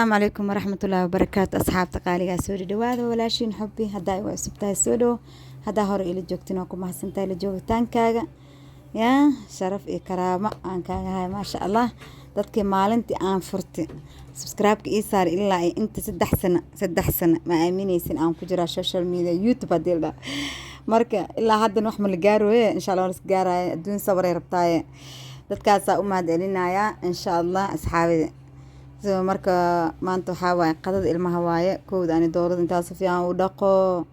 Asalaamu calaykum waraxmatullaahi wabarakaatu. Asxaabta qaaligaa, soo dhawaada. Walaashiin Xubbi. Haddaa igu cusub tahay, soo dhowo. Haddaa hore ila joogtin, waa ku mahadsantahay la joogitaankaaga. Yaa sharaf iyo karaamo aan kaaga hayo, maasha Allah. Dadkii maalintii aan furtay subscribe-ka ii saaray ilaa ay inta 3 sano, 3 sano, ma aamineysin, aan ku jiraa social media, YouTube haddii la dhaho. Marka ilaa haddana wax ma la gaarooye, insha Allah waa la gaaraaye. Adduun sabaray rabtaaye. Dadkaasaa u mahad celinayaa, insha Allah, asxaabida. So marka maanta waxaa waaye qadada ilmaha waaye. Kowda ani doorada intaa si fiican u dhaqo,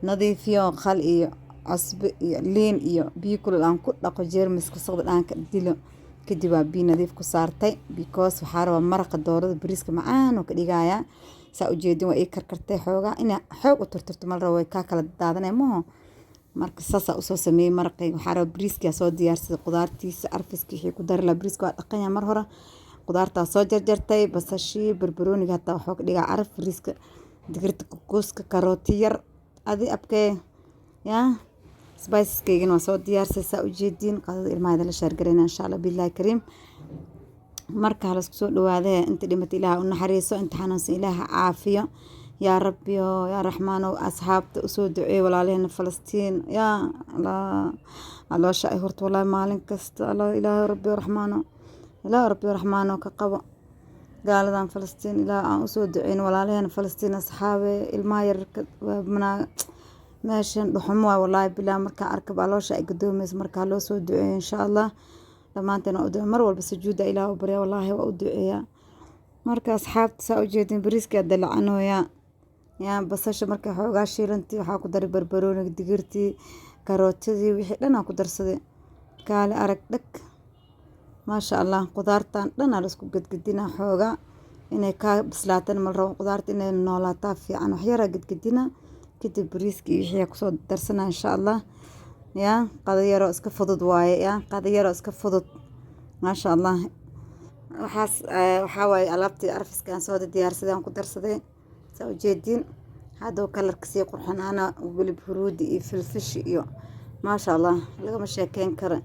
nadiifiyo, khal iyo cusbo iyo liin iyo biyo kulul aan ku dhaqo, jeermiska wasaqda dhan ka dilo. Kadib waa biyo nadiif ku saartay, because waxaa rabaa maraqa doorada bariiska macaan oo ka dhigayaa. Saa ujeedin, waa ii karkartay xoogaa. Inaa xoog u turturto mal rabo, way kaa kala daadanay maho. Marka saasaa usoo sameeyey maraqayga. Waxaa rabaa bariiskaa soo diyaarsaday, qudaartiisa, carfiski, wixii ku dari lahaa. Bariiska waa dhaqanya mar hore, qudaartaa soo jarjartay, basashii, barbarooniga, hataa waxuu ka dhigaa caraf bariiska, digirta kukuuska, karooti yar, adi abkee yaa spiceskaygana waa soo diyaarsay. Saa ujeediin, qadada ilmaha la share garayna, insha Allah billahi kariim. Marka halasku soo dhawaadee. Inta dhimata Ilaah u naxariiso, inta xanuunsan Ilaah caafiyo, yaa Rabbiyo yaa Raxmaanow. Asxaabta usoo duceey walaalaheena Falastiin. Yaa Allah, caloosha ay horta wallaahi maalin kasta. Allah, Ilaahay Rabbiyo Raxmaano, Ilaah Rabbiyo Raxmaano, ka qabo gaaladan Falastiin. Ilaah aan usoo duceyn walaalaheena Falastiin. Asxaabe, ilmaha yararka meeshan dhuxumo waay, wallaahi bilaa. Markaa arkab caloosha ay gadoomayso. Markaa loo soo duceeyo, insha Allah. Dhammaanteen waa u duceey, mar walba sujuudda Ilaah u barya, wallaahi waa u duceeyaa. Marka asxaabta, saa ujeedin, bariiskaa dalacanooyaa. Yaa basasha markay xoogaa shiilantii, waxaa ku daray barbarooniga, digirtii, karootadii, wixii dhan aan ku darsaday. Kaale arag, dhag, maasha Allah. Qudaartan dhan aa la isku gedgedinaa xoogaa. Inay kaa bislaatana ma la rabo, qudaarta inay noolaataa fiican. Wax yaraa gedgedina, kadib bariiska iyo wixii kusoo darsanaa, insha Allah. Yaa qado yaroo iska fudud waaye, yaa qado yaroo iska fudud, maasha Allah. Waxaas waxaa waaye alaabtii carfiska aan soo diyaarsaday, aan ku darsaday. Saa ujeediin, haddow colorka sii qurxanaana, welib huruudi iyo filfishi iyo, maasha Allah, lagama sheekeyn karo.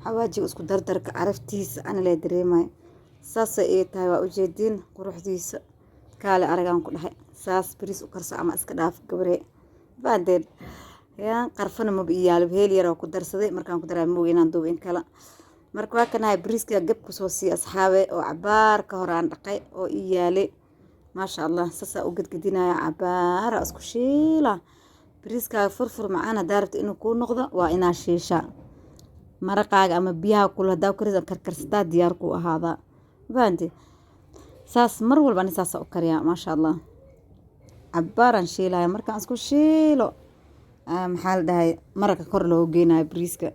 Xawaajiga isku dardarka caraftiisa ana lee dareemayo. Saasay ii tahay, waa ujeediin quruxdiisa. Kaale aragaan ku dhahay, saas bariis u karso ama iska dhaaf, gabaree fahanteen. Yaa qarfana maba ii yaalo, heel yar oo ku darsaday. Markaan ku daraa mooga inaan duubo in kala. Marka waa kanahay, bariiska gab kusoo siiya, asxaabe, oo cabaar ka hor aan dhaqay oo ii yaalay, maasha Allah. Saasaa u gedgedinaya, cabaara isku shiila. Bariiskaaga furfur macaan haddaa rabto inuu kuu noqdo, waa inaa shiishaa maraqaaga ama biyaha kul haddaa karis karkarsataa, diyaar kuu ahaadaa, fahanti. Saas mar walba ani saasa u kariyaa, maasha Allah. Cabaaraan shiilaya. Markaan isku shiilo, maxaa la dhahay, maraqa kor loogu geynayo bariiska.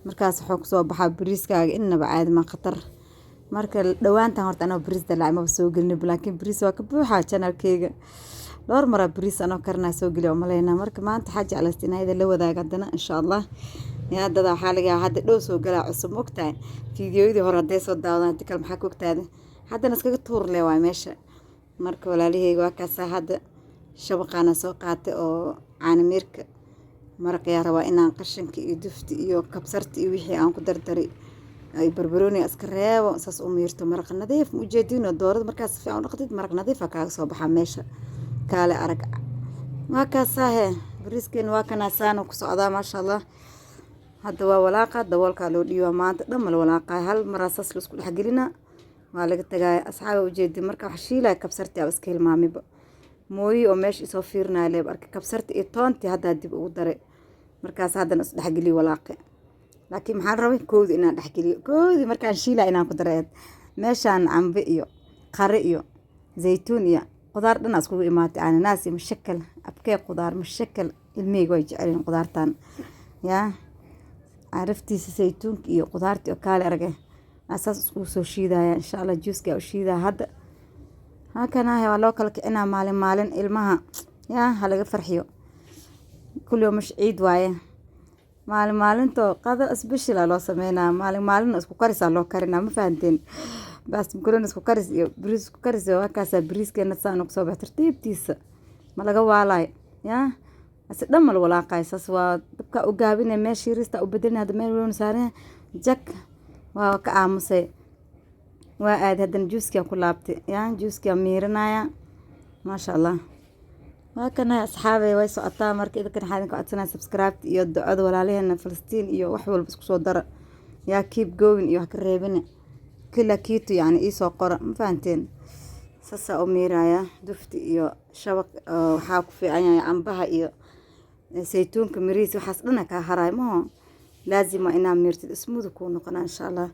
Markaas wuxuu kusoo baxaa bariiskaaga innaba caadi ma, khatar. Marka dhowaantan horta anoo bariis dalaacay maba soo gelin, laakiin bariis waa ka buuxaa channelkeyga. Dhowr maraa bariis anoo karinaa soo geliya umaleynaa. Marka maanta waxaa jeclaystay inaa la wadaaga haddana, insha Allah. Yaa dada waxaa laga yaabaa hadda dhow soo galaa, cusub, mogtahay fiidiyoyadii hore hadday soo daawadaan, hadii kale maxaa ka ogtaada? Haddana iskaga tuur le waay meesha. Marka walaalaheyga, waa kaasaa. Hadda shabaqaana soo qaatay oo caanamiirka maraqayaa rabaa inaan qashinka iyo dufti iyo kabsarta iyo wixii aan ku dardaray ay barbarooniga iska reebo, saas u miirto maraqa nadiif. Ma ujeediino? Doorada markaas si fiican u dhaqdid, maraq nadiifa kaaga soo baxaa meesha. Kaale arag, waa kaasaahe. Bariiskeena waa kanaa, saana ku socdaa, maasha Allah. Hadda waa walaaqa, daboolkaa loo dhiibaa. Maanta dhan ma la walaaqaa, hal maraa saas la isku dhexgelina, waa laga tagaaya. Asxaaba, ujeedi, marka wax shiilaya kabsartii aba iska hilmaamiba, mooyi oo meesha isoo fiirinaya leeb arkay. Kabsarta iyo toontii haddaa dib ugu daray. Markaas haddana isdhexgeliyo, walaaqe. Laakiin maxaan rabay? Koodi inaan dhexgeliyo, koodi markaan shiilaya inaan ku daray. Meeshaan cambe iyo qare iyo zaytuun iyo qudaar dhan iskugu imaatay, cananaas iyo mushakal, abkee qudaar mushakal. Ilmihayga way jecelyihiin qudaartan. Yaa caraftiisa saytuunka iyo qudaartii oo kaale arage, asaas iskugu soo shiidaya, insha Allah. Juuska u shiidaya hadda halkan ah, waa loo kala kicinaa maalin maalin ilmaha. Yaa ha laga farxiyo, kulli mash ciid waaye. Maalin maalintoo qado special aa loo sameynaa, maalin maalin isku karis aa loo karinaa, ma fahanteen? Baas makaroni isku karis iyo bariis isku karis. Waa kaasaa, bariiskeena saan kusoo bax tartiibtiisa, ma laga waalayo. Yaa ase dhan ma la walaaqayo. Saas waa dabka u gaabinay, meesha yariista u bedelina. Hadda meel weyn saaran, jag, waa ka aamusay. Waa aad haddana juuskia ku laabtay, yaa juuskia miirinaya. Maasha Allah, waa kana, asxaabey, way socotaa. Marka idinkan waxaa idinka codsanaya subscribe iyo ducada walaalaheena Falastiin iyo wax walba isku soo dara. Yaa keep going iyo wax ka reebina, kila kitu yani iisoo qora. Ma fahanteen? Saasaa u miiraya dufti iyo shabaq. Waxaa ku fiican yahay cambaha iyo saytuunka mirihiisa, waxaas dhana kaa haraay maho. Laazim waa inaa miirtid, smooth kuu noqonaa, insha Allah.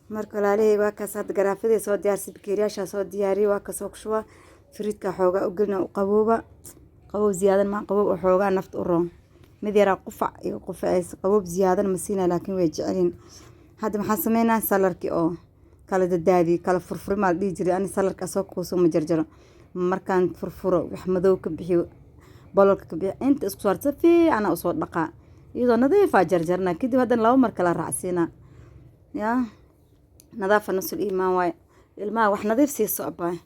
Marka walaalahey, waa kaas. Hadda garaafadii soo diyaarsay, bakeeriyaashaa soo diyaariyay, waa kasoo kushuba fridge-ka. Xoogaa u gelina, u qabooba. Qabow ziyaadan maa, qabow oo xoogaa nafta u roon. Mid yaraa qufac iga qufacaysa, qabow ziyaadan ma siinaya, laakiin way jecelyihin. Hadda maxaan sameynaa? Salarkii oo kala dadaadiyey, kala furfuri maa la dhihi jiray. Ani salarka asoo kuuso ma jarjaro. Markaan furfuro, wax madow ka bixiyo, bololka ka bixiyo, inta isku saarta, si fiicana usoo dhaqaa, iyadoo nadiifaa jarjarnaa. Kadib haddana laba mar kala raacsiinaa. Yaa nadaafa nusul iimaan waaye. Ilmaha wax nadiif siiso, abaay,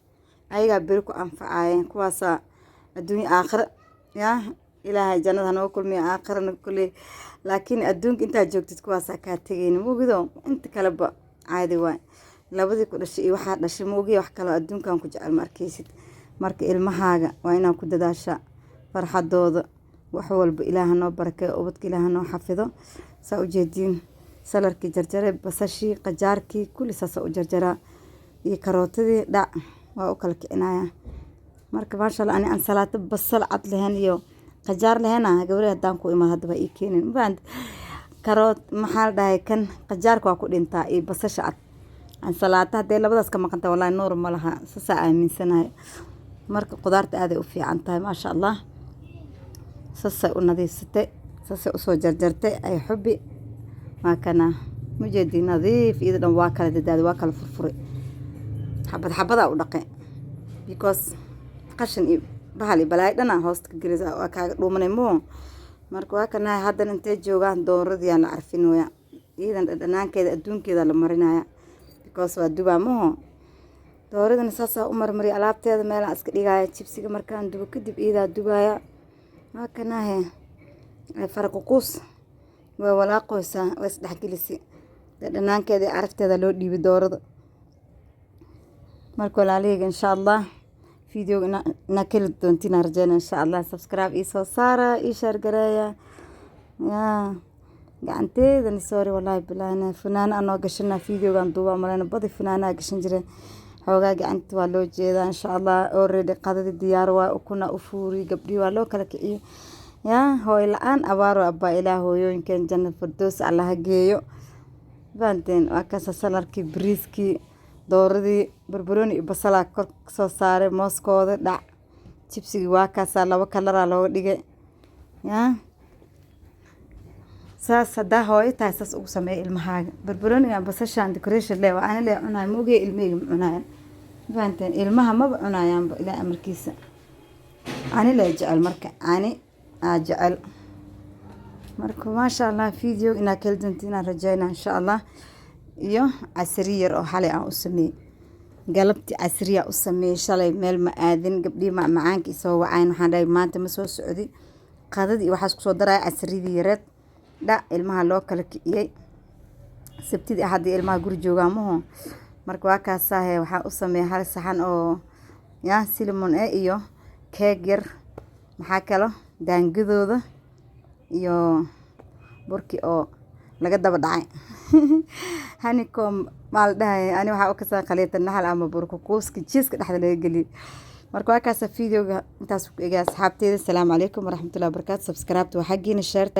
ayagaa beri ku anfacaayeen. Kuwaasaa adduunya aakhira. Yaa Ilaahay jannada hanoo kulmiyo, aakhirana kuley. Laakiin adduunka intaad joogtid, kuwaasaa kaa tegayni moogido. Inta kaleba caadi waay. Labadii ku dhashay iyo waxaa dhashay moogiya, wax kaloo adduunkan ku jecel ma arkaysid. Marka ilmahaaga waa inaa ku dadaashaa farxadooda, wax walba. Ilaaha noo barakeeyo ubadka, Ilaaha noo xafido. Saa ujeediin, salarkii jarjaray, basashii, qajaarkii, kulli saasa u jarjaraa, iyo karootadii dhac waa u kala kicinaya. Marka maasha Allah, ani ansalaato basal cad lahayn iyo qajaar lahayna, gabadha haddaan ku imaado haddaba ii keenin. Ma fahanti? Karoot maxaa la dhahay, kan qajaarka waa ku dhintaa iyo basasha cad. Ansalaato haddee labadaas ka maqanta, wallahi nuur ma laha, saasaa aaminsanahay. Marka qudaarta aaday u fiican tahay, maasha Allah. Saasay u nadiifsatay, saasay usoo jarjartay ay xubi. Waa kana, mujeedi, nadiif iyada dhan. Waa kala dadaaday, waa kala furfuray, xabad xabadaa u dhaqay, because qashin iyo bahal iyo balaayo dhana hoosta ka gelisa, waa kaaga dhuumanay moo. Marka waa kana. Haddana intee joogaan dooradii la carfinooya, iyadan dhadhanaankeeda adduunkeeda la marinaya, because waa dubaa maho. Dooradana saasaa u marmariya alaabteeda, meelaan iska dhigaya. Jibsiga markaan dubo kadib, iyadaa dubaaya. Waa kanahe, faraququus waa walaaqoysaa, waa isdhexgelisi, dhadhanaankeeda iyo carafteeda loo dhiibay doorada. Marka walaalahayga, insha Allah videoga inaa keli doontiin aan rajeynaya, insha Allah. Subscribe ii soo saara, ii share gareeya. Yaa gacanteedani, sorry, wallahi bilaahina funaano anoo gashana videogan duuba maleyna. Badi funaanaha gashan jiray, xoogaa gacanta waa loo jeedaa, insha Allah. Already qadadii diyaar waa, ukuna u fuuri, gabdhihii waa loo kala kiciyo. Yaa hooy la-aan abaaro abbaa. Ilaah hooyooyinkeen janna firdows Allaha geeyo. Fahanteen? Waa kaasa, salarkii, bariiskii, dooradii, barbarooni iyo basalaa kor kasoo saaray, mooskooda dhac, jibsigii waa kaasaa, laba kalaraa looga dhigay. Yaa saas haddaa hooyo tahay, saas ugu sameeya ilmahaaga. Barbarooniga, basashan decoration le waa, ani le cunayo maogey, ilmaheyga ma cunaayaan. Fahanteen? Ilmaha maba cunayaanba, Ilaah amarkiisa. Ani le jecel, marka ani aa jecel. Marka maasha Allah, video inaa kala doonto inaan rajeynaa, insha Allah. Iyo casri yar oo xalay aan u sameeyey, galabtii casriya u sameeyey. Shalay meel ma aadin, gabdhihii macmacaanka isoo wacayn. Waxaan dhahay maanta ma soo socdi. Qadadii iyo waxaas kusoo daraya, casriyadii yareed dhac, ilmaha loo kala kiciyey. Sabtidii, Axaddii ilmaha guri joogaan maho. Marka waa kaasaahe, waxaan u sameeyey hal saxan oo ya cinnamon eh iyo keeg yar. Maxaa kalo? Daangadooda iyo burki oo laga daba dhacay, honeycomb maa la dhahay. Ani waxaa u kasaa khaliita naxal ama burka kuuska jiiska dhexda laga geliyay. Marka waa kaasa, videoga intaas ku egaya, asxaabteeda. Asalaamu calaykum waraxmatullahi wabarakaatu. Subscribe waa xaggiina, share.